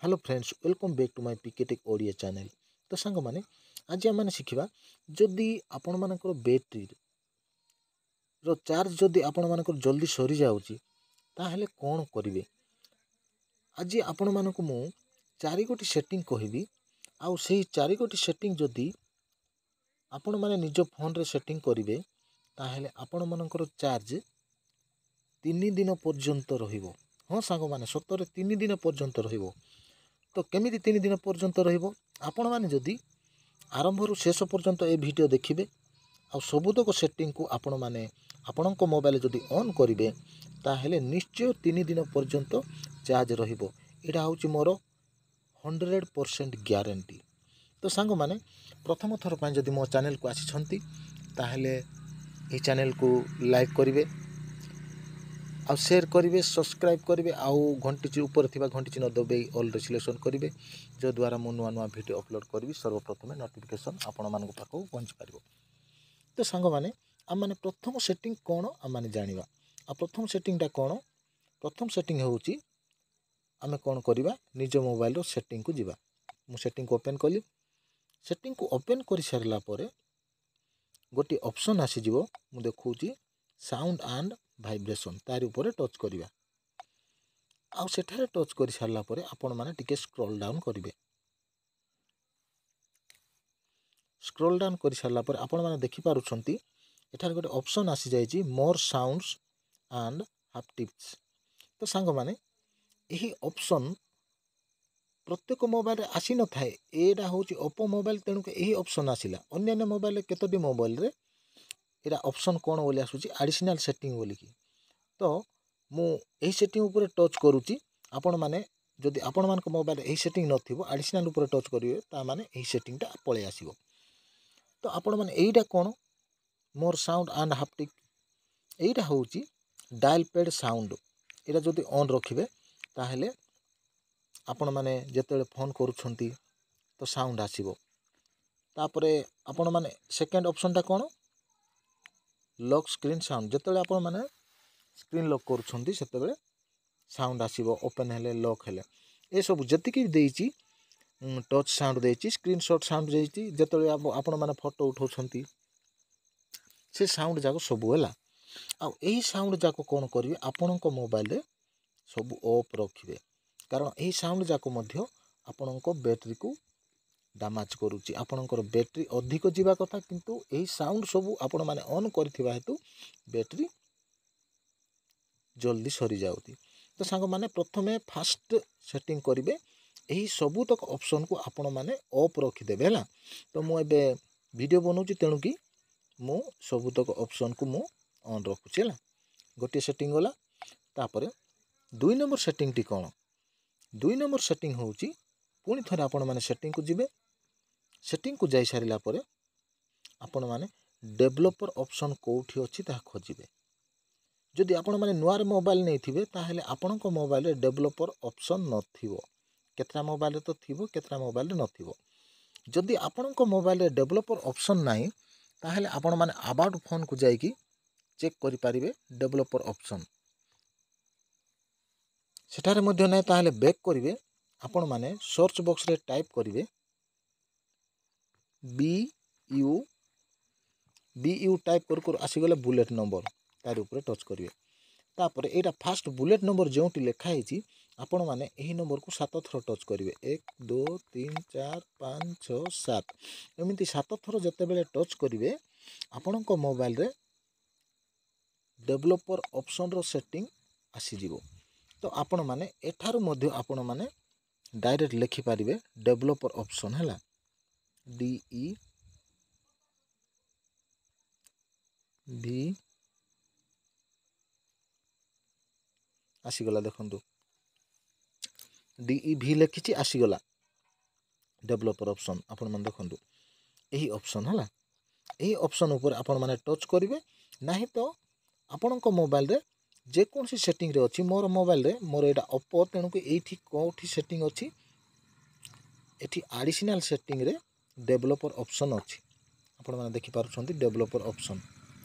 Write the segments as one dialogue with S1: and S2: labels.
S1: Hello friends, welcome back to my PK Tech Odia channel. ତ ସାଙ୍ଗମାନେ, ଆଜି ଆମେମାନେ ଶିଖିବା, ଯଦି ଆପଣମାନଙ୍କର ବ୍ୟାଟେରୀର ଚାର୍ଜ ଯଦି ଆପଣମାନଙ୍କର ଜଲ୍ଦି ସରିଯାଉଛି, ତାହେଲେ କ'ଣ କରିବେ? ଆଜି ଆପଣମାନଙ୍କୁ ମୁଁ ଚାରିଗୋଟି ସେଟିଂ କହିବି, ଆଉ ସେହି ଚାରିଗୋଟି ସେଟିଂ ଯଦି ଆପଣମାନେ ନିଜ ଫୋନ୍ରେ ସେଟିଂ କରିବେ, ତାହେଲେ ଆପଣମାନଙ୍କର ଚାର୍ଜ 3 ଦିନ ପର୍ଯ୍ୟନ୍ତ ରହିବ। ହଁ ସାଙ୍ଗମାନେ, ସତରେ 3 ଦିନ ପର୍ଯ୍ୟନ୍ତ ରହିବ। ତ କେମିତି 3 ଦିନ ପର୍ଯ୍ୟନ୍ତ ରହିବ? ଆପଣମାନେ ଯଦି ଆରମ୍ଭରୁ ଶେଷ ପର୍ଯ୍ୟନ୍ତ ଏ ଭିଡ଼ିଓ ଦେଖିବେ ଆଉ ସବୁତକ ସେଟିଂକୁ ଆପଣମାନେ ଆପଣଙ୍କ ମୋବାଇଲ ଯଦି ଅନ୍ କରିବେ, ତାହେଲେ ନିଶ୍ଚୟ 3 ଦିନ ପର୍ଯ୍ୟନ୍ତ ଚାର୍ଜ ରହିବ। ଏଇଟା ହେଉଛି ମୋର 100% ଗ୍ୟାରେଣ୍ଟି। ତ ସାଙ୍ଗମାନେ, ପ୍ରଥମ ଥର ପାଇଁ ଯଦି ମୋ ଚ୍ୟାନେଲକୁ ଆସିଛନ୍ତି, ତାହେଲେ ଏହି ଚ୍ୟାନେଲକୁ ଲାଇକ୍ କରିବେ ଆଉ ସେୟାର କରିବେ, ସବସ୍କ୍ରାଇବ୍ କରିବେ ଆଉ ଘଣ୍ଟି ଉପରେ ଥିବା ଘଣ୍ଟି ଚିହ୍ନ ଦବାଇ ଅଲ୍ରେ ସିଲେକ୍ସନ୍ କରିବେ, ଯଦ୍ୱାରା ମୁଁ ନୂଆ ନୂଆ ଭିଡ଼ିଓ ଅପଲୋଡ଼ କରିବି, ସର୍ବପ୍ରଥମେ ନୋଟିଫିକେସନ୍ ଆପଣମାନଙ୍କ ପାଖକୁ ପହଞ୍ଚି ପାରିବ। ତ ସାଙ୍ଗମାନେ, ଆମମାନେ ପ୍ରଥମ ସେଟିଂ କ'ଣ ଆମମାନେ ଜାଣିବା। ଆଉ ପ୍ରଥମ ସେଟିଂଟା କ'ଣ? ପ୍ରଥମ ସେଟିଂ ହେଉଛି, ଆମେ କ'ଣ କରିବା, ନିଜ ମୋବାଇଲର ସେଟିଂକୁ ଯିବା। ମୁଁ ସେଟିଂକୁ ଓପେନ୍ କଲି। ସେଟିଂକୁ ଓପେନ୍ କରିସାରିଲା ପରେ ଗୋଟିଏ ଅପସନ୍ ଆସିଯିବ, ମୁଁ ଦେଖାଉଛି, ସାଉଣ୍ଡ ଆଣ୍ଡ ଭାଇବ୍ରେସନ୍। ତାରି ଉପରେ ଟଚ୍ କରିବା ଆଉ ସେଠାରେ ଟଚ୍ କରିସାରିଲା ପରେ ଆପଣମାନେ ଟିକେ ସ୍କ୍ରଲ୍ ଡାଉନ୍ କରିବେ। ସ୍କ୍ରଲ୍ ଡାଉନ୍ କରିସାରିଲା ପରେ ଆପଣମାନେ ଦେଖିପାରୁଛନ୍ତି, ଏଠାରେ ଗୋଟେ ଅପସନ୍ ଆସିଯାଇଛି, ମୋର୍ ସାଉଣ୍ଡସ୍ ଆଣ୍ଡ ହାପ୍ଟିକ୍ସ। ତ ସାଙ୍ଗମାନେ, ଏହି ଅପସନ୍ ପ୍ରତ୍ୟେକ ମୋବାଇଲରେ ଆସିନଥାଏ। ଏଇଟା ହେଉଛି ଓପୋ ମୋବାଇଲ, ତେଣୁ ଏହି ଅପସନ୍ ଆସିଲା। ଅନ୍ୟାନ୍ୟ ମୋବାଇଲରେ, କେତୋଟି ମୋବାଇଲରେ ଏଇଟା ଅପସନ୍ କ'ଣ ବୋଲି ଆସୁଛି, ଆଡ଼ିସନାଲ୍ ସେଟିଂ ବୋଲିକି। ତ ମୁଁ ଏହି ସେଟିଂ ଉପରେ ଟଚ୍ କରୁଛି। ଆପଣମାନେ ଯଦି ଆପଣମାନଙ୍କ ମୋବାଇଲରେ ଏହି ସେଟିଂ ନଥିବ, ଆଡ଼ିସନାଲ୍ ଉପରେ ଟଚ୍ କରିବେ, ତା ମାନେ ଏହି ସେଟିଂଟା ପଳେଇ ଆସିବ। ତ ଆପଣମାନେ ଏଇଟା କ'ଣ, ମୋର୍ ସାଉଣ୍ଡ ଆଣ୍ଡ ହାପ୍ଟିକ୍? ଏଇଟା ହେଉଛି ଡାଏଲ୍ ପ୍ୟାଡ଼୍ ସାଉଣ୍ଡ। ଏଇଟା ଯଦି ଅନ୍ ରଖିବେ, ତାହେଲେ ଆପଣମାନେ ଯେତେବେଳେ ଫୋନ୍ କରୁଛନ୍ତି ତ ସାଉଣ୍ଡ ଆସିବ। ତାପରେ ଆପଣମାନେ ସେକେଣ୍ଡ ଅପସନ୍ଟା କ'ଣ? Lock screen sound. ଯେତେବେଳେ ଆପଣମାନେ ସ୍କ୍ରିନ୍ ଲକ୍ କରୁଛନ୍ତି, ସେତେବେଳେ ସାଉଣ୍ଡ ଆସିବ, ଓପେନ୍ ହେଲେ, ଲକ୍ ହେଲେ। ଏସବୁ ଯେତିକି ଦେଇଛି, ଟଚ୍ ସାଉଣ୍ଡ ଦେଇଛି, ସ୍କ୍ରିନ୍ ସଟ୍ ସାଉଣ୍ଡ ଦେଇଛି, ଯେତେବେଳେ ଆପଣମାନେ ଫଟୋ ଉଠାଉଛନ୍ତି, ସେ ସାଉଣ୍ଡ ଯାକ ସବୁ ହେଲା। ଆଉ ଏହି ସାଉଣ୍ଡ ଯାକ କ'ଣ କରିବେ? ଆପଣଙ୍କ ମୋବାଇଲରେ ସବୁ ଅଫ୍ ରଖିବେ, କାରଣ ଏହି ସାଉଣ୍ଡ ଯାକ ମଧ୍ୟ ଆପଣଙ୍କ ବ୍ୟାଟେରୀକୁ ଡାମାଜ କରୁଛି। ଆପଣଙ୍କର ବ୍ୟାଟେରୀ ଅଧିକ ଯିବା କଥା, କିନ୍ତୁ ଏହି ସାଉଣ୍ଡ ସବୁ ଆପଣମାନେ ଅନ୍ କରିଥିବା ହେତୁ ବ୍ୟାଟେରୀ ଜଲ୍ଦି ସରିଯାଉଛି। ତ ସାଙ୍ଗମାନେ, ପ୍ରଥମେ ଫାଷ୍ଟ ସେଟିଂ କରିବେ, ଏହି ସବୁତକ ଅପସନ୍କୁ ଆପଣମାନେ ଅଫ୍ ରଖିଦେବେ, ହେଲା। ତ ମୁଁ ଏବେ ଭିଡ଼ିଓ ବନାଉଛି, ତେଣୁକି ମୁଁ ସବୁତକ ଅପସନ୍କୁ ମୁଁ ଅନ୍ ରଖୁଛି, ହେଲା। ଗୋଟିଏ ସେଟିଂ ଗଲା। ତାପରେ 2 ନମ୍ବର ସେଟିଂଟି କ'ଣ? 2 ନମ୍ବର ସେଟିଂ ହେଉଛି, ପୁଣି ଥରେ ଆପଣମାନେ ସେଟିଂକୁ ଯିବେ। ସେଟିଂକୁ ଯାଇସାରିଲା ପରେ ଆପଣମାନେ ଡେଭଲପର ଅପସନ୍ କେଉଁଠି ଅଛି ତାହା ଖୋଜିବେ। ଯଦି ଆପଣମାନେ ନୂଆରେ ମୋବାଇଲ ନେଇଥିବେ, ତାହେଲେ ଆପଣଙ୍କ ମୋବାଇଲରେ ଡେଭଲପର ଅପସନ୍ ନଥିବ। କେତେଟା ମୋବାଇଲରେ ତ ଥିବ, କେତେଟା ମୋବାଇଲରେ ନଥିବ। ଯଦି ଆପଣଙ୍କ ମୋବାଇଲରେ ଡେଭଲପର ଅପସନ୍ ନାହିଁ, ତାହେଲେ ଆପଣମାନେ ଆବାଉଟ୍ ଫୋନ୍କୁ ଯାଇକି ଚେକ୍ କରିପାରିବେ ଡେଭଲପର ଅପସନ୍। ସେଠାରେ ମଧ୍ୟ ନାହିଁ, ତାହେଲେ ବ୍ୟାକ୍ କରିବେ। ଆପଣମାନେ ସର୍ଚ୍ଚ ବକ୍ସରେ ଟାଇପ୍ କରିବେ ବି ୟୁ। ବି ୟୁ ଟାଇପ୍ କରୁ କରୁ ଆସିଗଲେ ବୁଲେଟ୍ ନମ୍ବର, ତାରି ଉପରେ ଟଚ୍ କରିବେ। ତାପରେ ଏଇଟା ଫାଷ୍ଟ ବୁଲେଟ୍ ନମ୍ବର ଯେଉଁଠି ଲେଖା ହେଇଛି, ଆପଣମାନେ ଏହି ନମ୍ବରକୁ ସାତ ଥର ଟଚ୍ କରିବେ। 1, 2, 3, 4, 5, 6, 7, ଏମିତି ସାତ ଥର ଯେତେବେଳେ ଟଚ୍ କରିବେ, ଆପଣଙ୍କ ମୋବାଇଲରେ ଡେଭଲପର ଅପସନ୍ର ସେଟିଂ ଆସିଯିବ। ତ ଆପଣମାନେ ଏଠାରୁ ମଧ୍ୟ ଆପଣମାନେ ଡାଇରେକ୍ଟ ଲେଖିପାରିବେ ଡେଭଲପର ଅପସନ୍, ହେଲା। ଡି ଇ ଭି ଆସିଗଲା, ଦେଖନ୍ତୁ। ଡି ଇ ଭି ଲେଖିଛି, ଆସିଗଲା ଡେଭଲପର ଅପସନ୍। ଆପଣମାନେ ଦେଖନ୍ତୁ, ଏହି ଅପସନ୍ ହେଲା। ଏହି ଅପସନ୍ ଉପରେ ଆପଣମାନେ ଟଚ୍ କରିବେ। ନାହିଁ ତ ଆପଣଙ୍କ ମୋବାଇଲରେ ଯେକୌଣସି ସେଟିଂରେ ଅଛି, ମୋର ମୋବାଇଲରେ, ମୋର ଏଇଟା ଓପୋ, ତେଣୁକି ଏଇଠି କେଉଁଠି ସେଟିଂ ଅଛି? ଏଠି ଆଡ଼ିସନାଲ୍ ସେଟିଂରେ ଡେଭଲପର ଅପସନ୍ ଅଛି। ଆପଣମାନେ ଦେଖିପାରୁଛନ୍ତି ଡେଭଲପର ଅପସନ୍।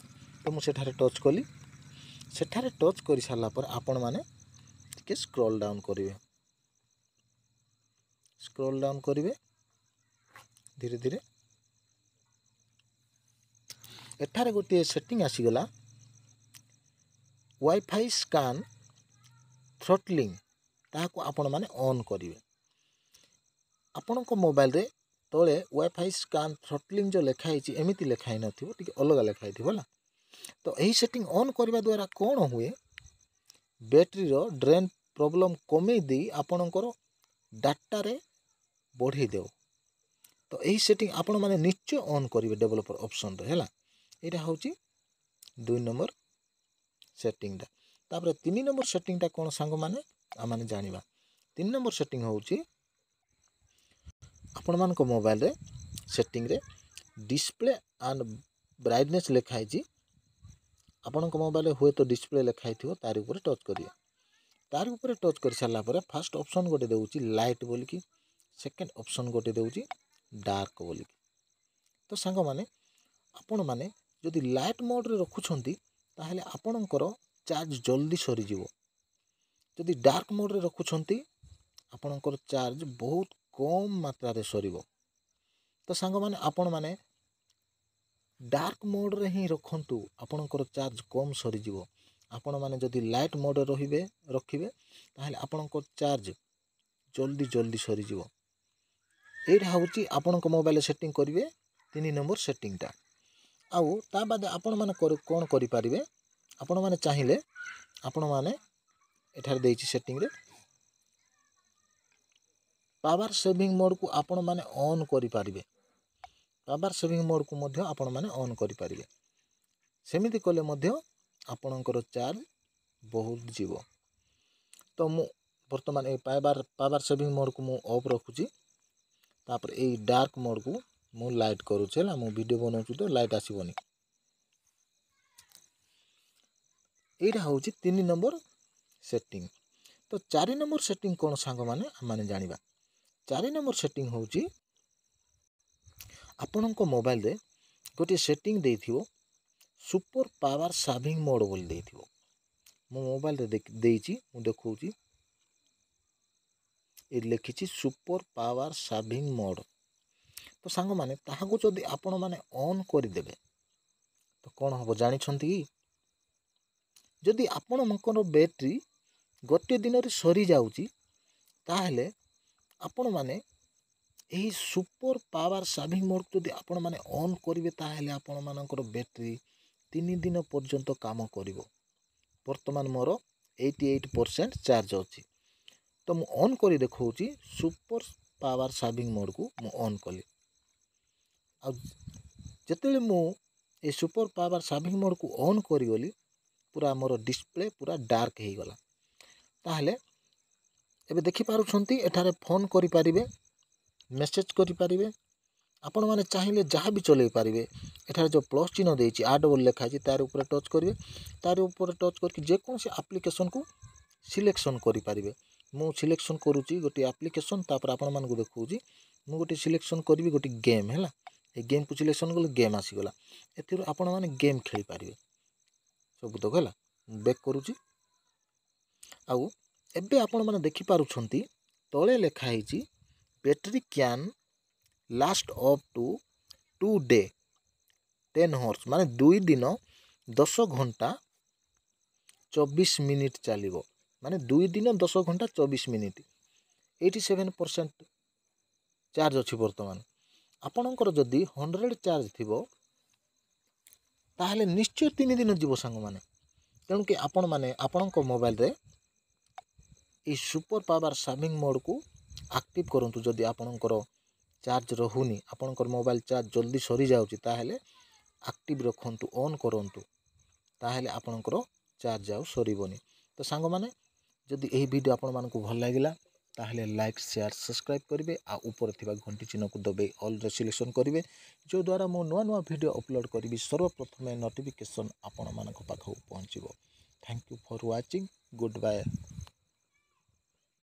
S1: ତ ମୁଁ ସେଠାରେ ଟଚ୍ କଲି। ସେଠାରେ ଟଚ୍ କରିସାରିଲା ପରେ ଆପଣମାନେ ଟିକେ ସ୍କ୍ରଲ୍ ଡାଉନ୍ କରିବେ। ସ୍କ୍ରୋଲ୍ ଡାଉନ୍ କରିବେ ଧୀରେ ଧୀରେ। ଏଠାରେ ଗୋଟିଏ ସେଟିଂ ଆସିଗଲା, ୱାଇଫାଇ ସ୍କାନ୍ ଥ୍ରଟଲିଂ, ତାହାକୁ ଆପଣମାନେ ଅନ୍ କରିବେ। ଆପଣଙ୍କ ମୋବାଇଲରେ ତଳେ ୱାଇଫାଇ ସ୍କାନ୍ ଥ୍ରଟଲିଂ ଯେଉଁ ଲେଖା ହେଇଛି, ଏମିତି ଲେଖା ହେଇନଥିବ, ଟିକେ ଅଲଗା ଲେଖା ହେଇଥିବ, ହେଲା। ତ ଏହି ସେଟିଂ ଅନ୍ କରିବା ଦ୍ୱାରା କ'ଣ ହୁଏ? ବ୍ୟାଟେରୀର ଡ୍ରେନ୍ ପ୍ରୋବ୍ଲେମ୍ କମେଇ ଦେଇ ଆପଣଙ୍କର ଡାଟାରେ ବଢ଼େଇ ଦେବ। ତ ଏହି ସେଟିଂ ଆପଣମାନେ ନିଶ୍ଚୟ ଅନ୍ କରିବେ ଡେଭଲପର ଅପସନ୍ରେ, ହେଲା। ଏଇଟା ହେଉଛି 2 ନମ୍ବର ସେଟିଂଟା। ତାପରେ 3 ନମ୍ବର ସେଟିଂଟା କ'ଣ ସାଙ୍ଗମାନେ, ଆମମାନେ ଜାଣିବା। 3 ନମ୍ବର ସେଟିଂ ହେଉଛି, ଆପଣମାନଙ୍କ ମୋବାଇଲରେ ସେଟିଂରେ ଡିସପ୍ଲେ ଆଣ୍ଡ ବ୍ରାଇଟନେସ୍ ଲେଖା ହେଇଛି। ଆପଣଙ୍କ ମୋବାଇଲରେ ହୁଏତ ଡିସପ୍ଲେ ଲେଖା ହେଇଥିବ, ତାରି ଉପରେ ଟଚ୍ କରିବେ। ତାରି ଉପରେ ଟଚ୍ କରିସାରିଲା ପରେ ଫାର୍ଷ୍ଟ ଅପସନ୍ ଗୋଟେ ଦେଉଛି ଲାଇଟ୍ ବୋଲିକି, ସେକେଣ୍ଡ ଅପସନ୍ ଗୋଟେ ଦେଉଛି ଡାର୍କ ବୋଲିକି। ତ ସାଙ୍ଗମାନେ, ଆପଣମାନେ ଯଦି ଲାଇଟ୍ ମୋଡ଼୍ରେ ରଖୁଛନ୍ତି, ତାହେଲେ ଆପଣଙ୍କର ଚାର୍ଜ ଜଲ୍ଦି ସରିଯିବ। ଯଦି ଡାର୍କ ମୋଡ଼୍ରେ ରଖୁଛନ୍ତି, ଆପଣଙ୍କର ଚାର୍ଜ ବହୁତ କମ୍ ମାତ୍ରାରେ ସରିବ। ତ ସାଙ୍ଗମାନେ, ଆପଣମାନେ ଡାର୍କ ମୋଡ଼୍ରେ ହିଁ ରଖନ୍ତୁ, ଆପଣଙ୍କର ଚାର୍ଜ କମ୍ ସରିଯିବ। ଆପଣମାନେ ଯଦି ଲାଇଟ୍ ମୋଡ଼୍ରେ ରଖିବେ, ତାହେଲେ ଆପଣଙ୍କ ଚାର୍ଜ ଜଲ୍ଦି ଜଲ୍ଦି ସରିଯିବ। ଏଇଟା ହେଉଛି ଆପଣଙ୍କ ମୋବାଇଲରେ ସେଟିଂ କରିବେ 3 ନମ୍ବର ସେଟିଂଟା। ଆଉ ତା ବାଦେ ଆପଣମାନେ କ'ଣ କରିପାରିବେ? ଆପଣମାନେ ଚାହିଁଲେ ଆପଣମାନେ ଏଠାରେ ଦେଇଛି ସେଟିଂରେ ପାୱାର ସେଭିଂ ମୋଡ଼୍କୁ ଆପଣମାନେ ଅନ୍ କରିପାରିବେ। ପାୱାର ସେଭିଂ ମୋଡ଼୍କୁ ମଧ୍ୟ ଆପଣମାନେ ଅନ୍ କରିପାରିବେ। ସେମିତି କଲେ ମଧ୍ୟ ଆପଣଙ୍କର ଚାର୍ଜ ବହୁତ ଯିବ। ତ ମୁଁ ବର୍ତ୍ତମାନ ଏଇ ପାୱାର ସେଭିଂ ମୋଡ଼୍କୁ ମୁଁ ଅଫ୍ ରଖୁଛି। ତାପରେ ଏଇ ଡାର୍କ ମୋଡ଼୍କୁ ମୁଁ ଲାଇଟ୍ କରୁଛି, ହେଲା। ମୁଁ ଭିଡ଼ିଓ ବନାଉଛି ତ ଲାଇଟ୍ ଆସିବନି। ଏଇଟା ହେଉଛି 3 ନମ୍ବର ସେଟିଂ। ତ 4 ନମ୍ବର ସେଟିଂ କ'ଣ ସାଙ୍ଗମାନେ, ଆମମାନେ ଜାଣିବା। 4 ନମ୍ବର ସେଟିଂ ହେଉଛି, ଆପଣଙ୍କ ମୋବାଇଲରେ ଗୋଟିଏ ସେଟିଂ ଦେଇଥିବ, ସୁପର ପାୱାର ସେଭିଂ ମୋଡ଼୍ ବୋଲି ଦେଇଥିବ। ମୋ ମୋବାଇଲରେ ଦେଇଛି, ମୁଁ ଦେଖାଉଛି। ଏଠି ଲେଖିଛି ସୁପର ପାୱାର ସେଭିଂ ମୋଡ଼୍। ତ ସାଙ୍ଗମାନେ, ତାହାକୁ ଯଦି ଆପଣମାନେ ଅନ୍ କରିଦେବେ ତ କ'ଣ ହେବ ଜାଣିଛନ୍ତି କି? ଯଦି ଆପଣଙ୍କର ବ୍ୟାଟେରୀ ଗୋଟିଏ ଦିନରେ ସରିଯାଉଛି, ତାହେଲେ ଆପଣମାନେ ଏହି ସୁପର ପାୱାର ସେଭିଂ ମୋଡ଼୍ ଯଦି ଆପଣମାନେ ଅନ୍ କରିବେ, ତାହେଲେ ଆପଣମାନଙ୍କର ବ୍ୟାଟେରୀ 3 ଦିନ ପର୍ଯ୍ୟନ୍ତ କାମ କରିବ। ବର୍ତ୍ତମାନ ମୋର 88% ଚାର୍ଜ ଅଛି। ତ ମୁଁ ଅନ୍ କରି ଦେଖାଉଛି। ସୁପର ପାୱାର ସେଭିଂ ମୋଡ଼୍କୁ ମୁଁ ଅନ୍ କଲି, ଆଉ ଯେତେବେଳେ ମୁଁ ଏ ସୁପର ପାୱାର ସେଭିଂ ମୋଡ଼୍କୁ ଅନ୍ କରିଗଲି, ପୁରା ମୋର ଡିସପ୍ଲେ ପୁରା ଡାର୍କ ହେଇଗଲା। ତାହେଲେ ଏବେ ଦେଖିପାରୁଛନ୍ତି, ଏଠାରେ ଫୋନ୍ କରିପାରିବେ, ମେସେଜ୍ କରିପାରିବେ, ଆପଣମାନେ ଚାହିଁଲେ ଯାହା ବି ଚଲେଇ ପାରିବେ। ଏଠାରେ ଯେଉଁ ପ୍ଲସ୍ ଚିହ୍ନ ଦେଇଛି, ଆଡ଼୍ ବୋଲି ଲେଖା ହେଇଛି, ତାର ଉପରେ ଟଚ୍ କରିବେ। ତାର ଉପରେ ଟଚ୍ କରିକି ଯେକୌଣସି ଆପ୍ଲିକେସନ୍କୁ ସିଲେକ୍ସନ୍ କରିପାରିବେ। ମୁଁ ସିଲେକ୍ସନ୍ କରୁଛି ଗୋଟିଏ ଆପ୍ଲିକେସନ୍, ତାପରେ ଆପଣମାନଙ୍କୁ ଦେଖାଉଛି। ମୁଁ ଗୋଟିଏ ସିଲେକ୍ସନ୍ କରିବି ଗୋଟିଏ ଗେମ୍, ହେଲା। ଏ ଗେମ୍କୁ ସିଲେକ୍ସନ୍ କଲେ ଗେମ୍ ଆସିଗଲା। ଏଥିରୁ ଆପଣମାନେ ଗେମ୍ ଖେଳିପାରିବେ ସବୁତକ, ହେଲା। ମୁଁ ବ୍ୟାକ୍ କରୁଛି। ଆଉ ଏବେ ଆପଣମାନେ ଦେଖିପାରୁଛନ୍ତି, ତଳେ ଲେଖା ହେଇଛି battery can last up to 2 day 10 hours, ମାନେ 2 ଦିନ 10 ଘଣ୍ଟା 24 ମିନିଟ୍ ଚାଲିବ। ମାନେ 2 ଦିନ 10 ଘଣ୍ଟା 24 ମିନିଟ୍। 87% ଚାର୍ଜ ଅଛି ବର୍ତ୍ତମାନ। ଆପଣଙ୍କର ଯଦି 100 ଚାର୍ଜ ଥିବ, ତାହେଲେ ନିଶ୍ଚୟ 3 ଦିନ ଯିବ ସାଙ୍ଗମାନେ। ତେଣୁକି ଆପଣମାନେ ଆପଣଙ୍କ ମୋବାଇଲରେ ଏଇ ସୁପର ପାୱାର ସେଭିଂ ମୋଡ଼୍କୁ ଆକ୍ଟିଭ୍ କରନ୍ତୁ। ଯଦି ଆପଣଙ୍କର ଚାର୍ଜ ରହୁନି, ଆପଣଙ୍କର ମୋବାଇଲ ଚାର୍ଜ ଜଲ୍ଦି ସରିଯାଉଛି, ତାହେଲେ ଆକ୍ଟିଭ୍ ରଖନ୍ତୁ, ଅନ୍ କରନ୍ତୁ, ତାହେଲେ ଆପଣଙ୍କର ଚାର୍ଜ ଆଉ ସରିବନି। ତ ସାଙ୍ଗମାନେ, ଯଦି ଏହି ଭିଡ଼ିଓ ଆପଣମାନଙ୍କୁ ଭଲ ଲାଗିଲା, ତାହେଲେ ଲାଇକ୍, ସେୟାର, ସବସ୍କ୍ରାଇବ୍ କରିବେ ଆଉ ଉପରେ ଥିବା ଘଣ୍ଟି ଚିହ୍ନକୁ ଦବାଇ ଅଲ୍ରେ ସିଲେକ୍ସନ୍ କରିବେ, ଯେଉଁଦ୍ୱାରା ମୁଁ ନୂଆ ନୂଆ ଭିଡ଼ିଓ ଅପଲୋଡ଼ କରିବି, ସର୍ବପ୍ରଥମେ ନୋଟିଫିକେସନ୍ ଆପଣମାନଙ୍କ ପାଖକୁ ପହଞ୍ଚିବ। Thank you for watching. Good bye.